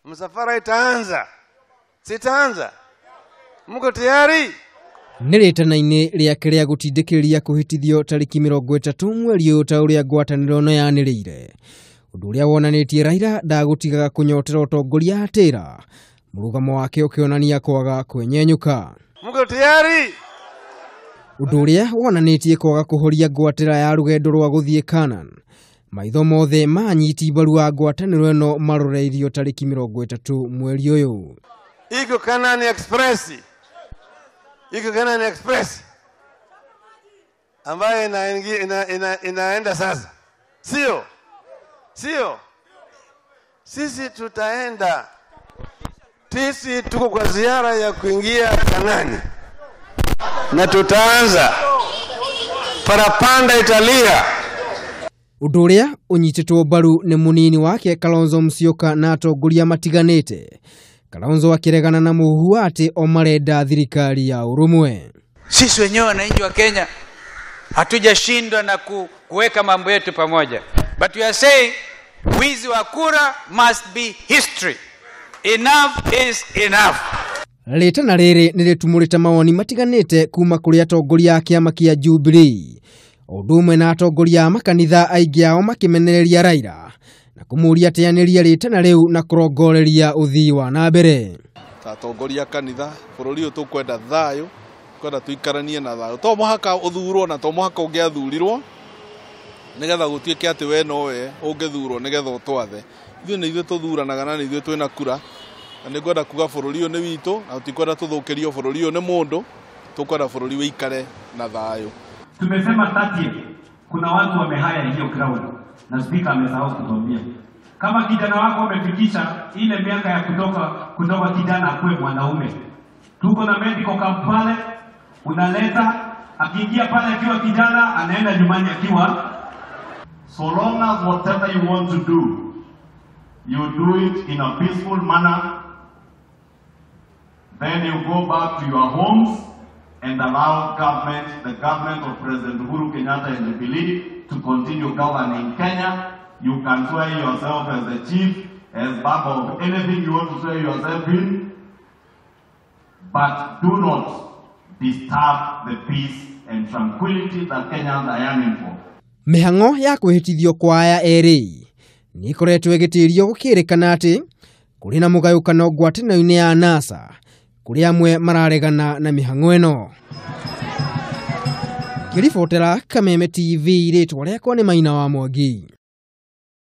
Msafara itaanza, sitaanza. Mko tayari? Nĩ rĩtana-inĩ rĩake rĩa gũtindĩkĩrĩria kũhĩtithio tarĩki 30 mweri ũyũ ta ũrĩa ngwatanĩro ĩno yanĩrĩire, ũndũ ũrĩa wonanĩtie Raila ndagũtigaga kũnyotera ũtongoria atĩra, mũrũgamo wake ũkĩonania kwaga kwenyenyũka. Mko tayari? Ũndũ ũrĩa wonanĩtie kwaga kũhoria ngwatĩra ya rũgendo rwa gũthiĩ Canaan. Maitho mothe ma anyiti mbaru a ngwatanĩro ĩno maroreirio tarĩki 30 mweri ũyũ. Iko Canaan Express. Iko Canaan Express ambayo inaenda sasa. Sio? Sio? Sisi tutaenda. Sisi tuko kwa ziara ya kuingia Kanani. Na tutaanza. Parapanda italia. Ũndũ ũrĩa ũnyitĩtwo mbaru nĩ mũnini wake Kalonzo Musyoka na atongoria matiganĩte. Kalonzo akĩregana na mũhuhu atĩ o marenda thirikari ya ũrũmwe. Sisi wenyewe wananchi wa Kenya hatujashindwa na kuweka mambo yetu pamoja. But we are saying wizi wa kura must be history. Enough is enough. Rĩtana rĩrĩ nĩ rĩtumũrĩte mawoni matiganĩte kuma kũrĩ atongoria a kĩama kĩa Jubilee. Ũndũ ũmwe na atongoria a makanitha aingĩ ao makĩmenereria Raila na kũmũria ateanĩrie rĩtana rĩu na kũrongoreria ũthii wa na mbere. Ta atongoria kanitha bũrũri ũyũ tũkwenda thayũ, kwenda tũikaranie na thayũ. To mũhaka ũthurwo na to mũhaka ũngĩathurirwo nĩgetha gũtuĩke atĩ we nowe ũngĩthurwo nĩgetha ũtwathe. Ithuĩ nĩ ithuĩ tũthuranaga na nĩ ithuĩ twĩna kura. Na nĩ ngwenda kuga bũrũri ũyũ nĩ witũ na tũtikwenda tũthũkĩrio bũrũri ũyũ nĩ mũndũ, tũkwenda bũrũri ũikare na thayũ. Tumesema 30 kuna watu wamehaya hiyo crowd na speaker amesahau kutuambia. Kama kijana wako amefikisha ile miaka ya kutoka kijana akuwe mwanaume, tuko na medical camp pale, unaleta akiingia pale akiwa kijana anaenda nyumbani akiwa. So long as whatever you want to do, you do it in a peaceful manner, then you go back to your homes and allow government, the government of President Uhuru Kenyatta and Jubilee to continue governing Kenya. You can swear yourself as the chief, as baba of anything you want to swear yourself in, but do not disturb the peace and tranquility that Kenyans are yearning for. Mĩhang'o ya kwĩhĩtithio kwa aya erĩ nĩ ĩkoretwo ĩgĩtĩrio gũkĩrĩkana atĩ kũrĩ na mũgayũkano ngwatanĩro-inĩ ya NASA kũrĩa amwe mararegana na mĩhang'o ĩno. Ngĩribotera Kameme TV, rĩtwa rĩakwa nĩ Maina wa Mwangi.